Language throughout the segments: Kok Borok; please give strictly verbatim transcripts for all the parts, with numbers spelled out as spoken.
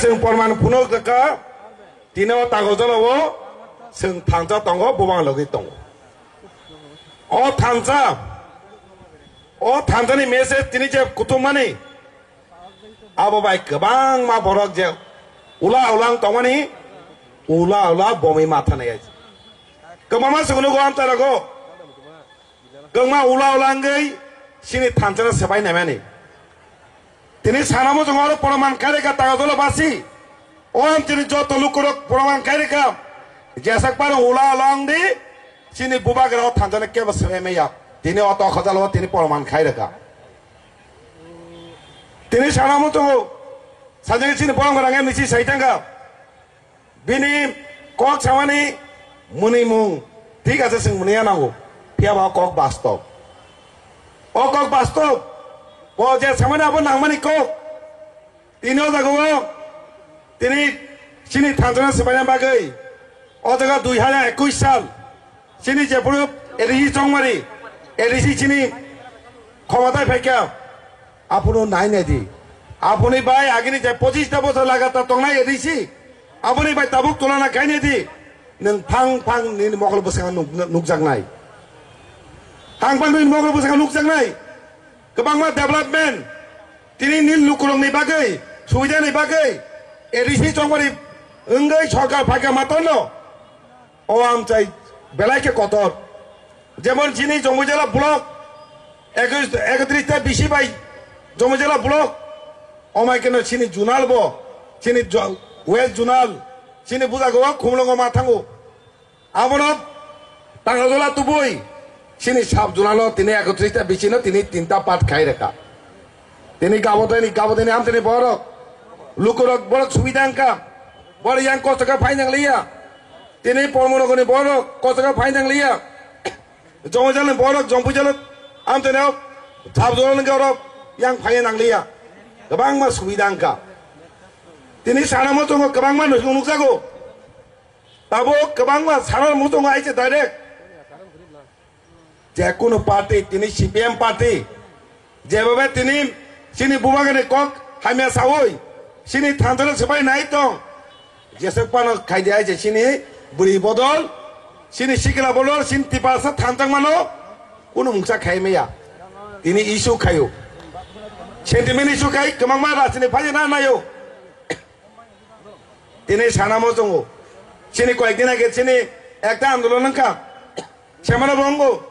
Chwng porman phunuk rwkha, tini o tago jora o chwng thansa tongo, bubang logi tongo. O thansa, o thansani message tini je kuthumani, abo bai kwbangma borok je ula ulang tongmani, ula ula bomwi matha nai. Kwbangma chwng nugo amchai rogo. Kwbangma ula ula wngwi chini thansano swbai naimani. Tini sana muchungo oro poroman khairikha Tagodolo basi. O amchini joto lukurok poroman khairikha. Jesakpano ula ula wngdi chini bubagra o thansano kebo swbai maya. Tini o tokhojalo tini poroman khairikha. Tini sana muchungo sajagwi chini borok rang M D C sai thangkha. Bini kok samani mwnwi mung thik ase, chwng mwnwi ya nango. Phiya ba o kok bastob. O kok bastob. O je samani abo nangmani kok. Tini o jaga o tini chini thansana swbaina bagwi o jaga dui hajar ekush sal chini jephuru A D C Chongmari, A D C chini khomotai phaikha. Aphuru nai nai di. Aphuni bai agini je pochis ta bosor lagatar tongnai A D C. Aphuni bai tabuk tulana khai nai di. Nwng phang phang nini mokol bwskango nuk-, nukjaknai. Phang phang nini mokol bwskango nukjaknai. Kwbangma development. Tini nini lukurokni bagwi, subidani bagwi A D C Chongmari wngwi sorkar phaikha matorno. O amchai belai khe kotor. Jemon chini Jomui jela block ekis, ekotris ta bisi bai Jomui jela block. Omai keno chini zonal bo, chini jo-, west zonal, chini bujago o Khumulwngo ma thango. Abono Tagodolo tubui chini sub zonal o tini ekotris ta bisi no tini tinta part khai rwkha. Tini gabodeni, gabodeni amtini borok, lukurok borok subida wngkha, borok yang kosto khe phai nang liya. Tini Polmonogorni borok kosto khe phai nang liya. Jongjalni borok, Jongpuijalo amtini sub zonal wngkha, borok yang phai nang liya. Kwbangma subida wngkha. Tini sana muchungo kwbangma nukjago. Tabuk kwbangma sana muchungo aise direct. Je kunu party, tini C P M party, jebobe tini chini bubagani kok hamya sawi, chini thansa swbai nai tong. Jeswk phano khai di hai je chini bwrwi bodol, chini sikla bodol, chini Tiprasa thansa mano kunu mungsa khai maya. Tini issue khaio. Sentiment issue khai kwbangma rajni phai na naio. Tini sana muchungo. Chini koyek din age chini ekta andolon wngkha. Semana bongo.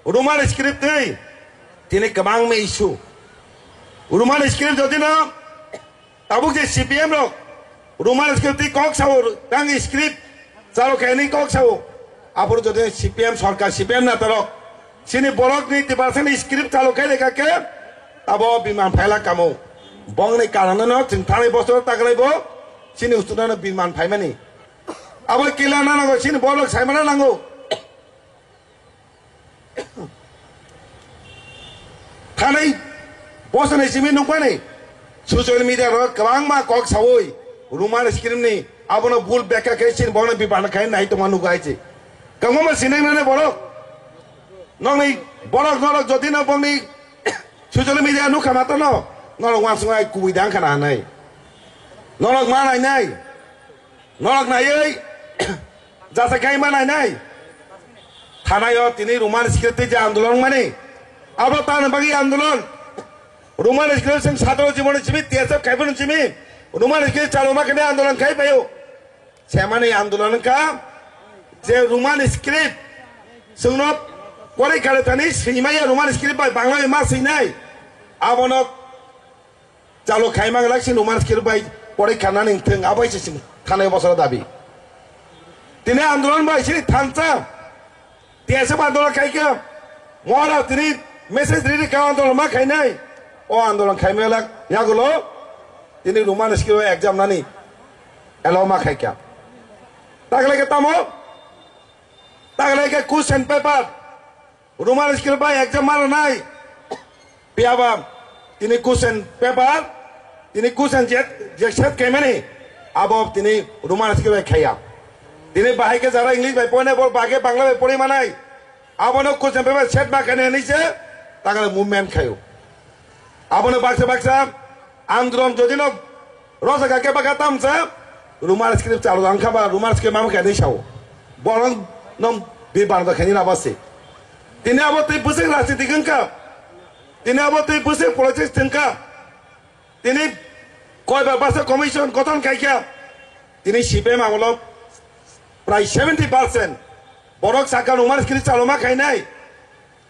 Roman script twi. Tini kwbangma issue. Roman script jodi no tabuk je C P M rok Roman script twi kok sao, tang script chalo khaini kok sao. Aphuru jodi C P M sorkar, C P M neta rok chini borokni Tiprasani script chalo khai rwkha khe abo biman phaila kamo. Bongni karano no chwng thani bosor taklai bo chini ustunano biman phaimani. Abo kila nanago chini borok saimana nango. Thanai bosoni simi nukmani social media ro kwbangma kok sawi Roman script ni abono bul bekha khe chini borokno bipan khai nai tongma nugo aichi. Kwbangma sinai nani borok. Nokni borok norok jodi no bongni social media nukha matono norok wansuk ai kubui dang khana hanai. Norok ma nai nai. Norok naiwi jasa khai ma nai nai. Thanai o tini Roman script twi je andolon mani. Abo tani bagwi andolon. Roman script sing satro jibon simi T S F khai bono simi. Roman script chalo ma kene andolon khai payo. Semani andolon ka je Roman script sungno kore kare tani srimaya Roman script bai Bangla ma sinai. Abono Chalo khaima glak si Roman script bai porikha nani thwng abai se sing thanai bosoro dabi. Tini andolon bai sini thansa. T S F andolon khai khe mora tini message riri ka andolon ma khainai. O andolon khaima glak yagulo tini Roman script bai exam nani allow ma khai kha. Taglai khe tamo? Taglai khe question paper. Roman script bai exam ma rwnai. Piyaba tini question paper, tini question je, je set khaimani, abo tini Roman script bai khaiya. Tini bahai khe jara English bai poine, bo bahai khe Bangla bai pori manai. Abono question paper set ma khainai hinwi se takale movement khaio. Abono baksa baksa andolon jodi no Rosaka khe baka tamsa, Roman script chalo wngkha ba, Roman script mama khe nai sao. Borok nong bibando khe ni laba se. Tini abo tei bwswk rajniti wngkha. Tini abo tei bwswk politics wngkha. Tini koiba basa commission gothon khaikha. Tini C P M amolo prai seventy percent borok saka Roman script chaloma khainai.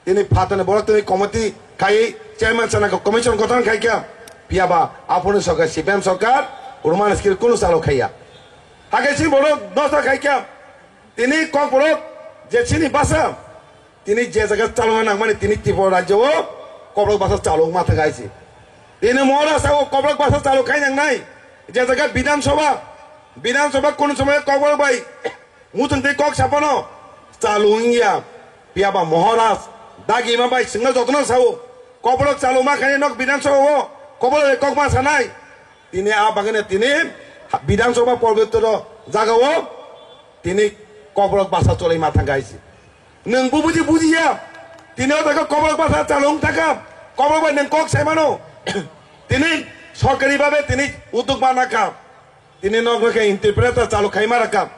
Tini phatani borok tini committee khai chairman sana commission gothon khaikha. Phiya ba aphuru sarkar C P M sarkar Roman script kunu chalo khaiya. Hakhe si borok nosto khaikha. Tini kokborok je chini basa, tini je jaga chalona nangmani tini Tripura rajyo o kokborok basa chalo wngma thang hai si. Tini Maharashtra o kokborok basa chalo khai nangnai. Je jaga Bidhan Sabha, Bidhan Sabha kunu somoy kokborok bai muchung tei kok sapano chalo wngya. Phiya ba Maharaj dagi ma bai singna jotono sao kokborok chalo ma khai nok Bidhan Sabha o kokborok bai kok ma sanai. Tini a bagwino tini Bidhan Sabha porboto jaga o tini kokborok basa cholai ma thang hai si. Nwng bo buji bujiya. Tini o jaga kokborok basa chalung thaka. Kokborok bai nwng kok sai mano. Tini sorkari babe tini utuk ba naka. Tini nok nokhe interpreter chalu khai ma raka.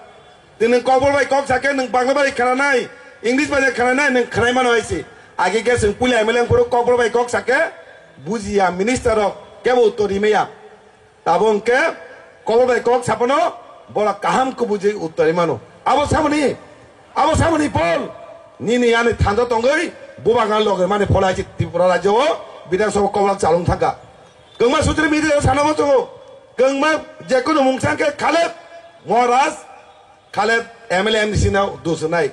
Tini kokborok bai kok sake nwng Bangla bai khananai, English bai khananai nwng khanai mano hai si. Age ge swng puila M L A phuru kokborok bai kok sake bujiya minister rok kebo uttor rimaya. Tabo hwnkhe kokborok bai kok sapano bola kaham kubujui uttor mano. Abo samani, abo samani Paul, nini yani thanda tongoi bubagan loge mani phola hai si Tripura rajyo o Bidhan Sabha kokborok chalung thangkha. Kwngma social media o sana bo tongo. Kwngma jekunu mungsa hwnkhe Khaled Maharaj, Khaled M L A M D C no dusnai.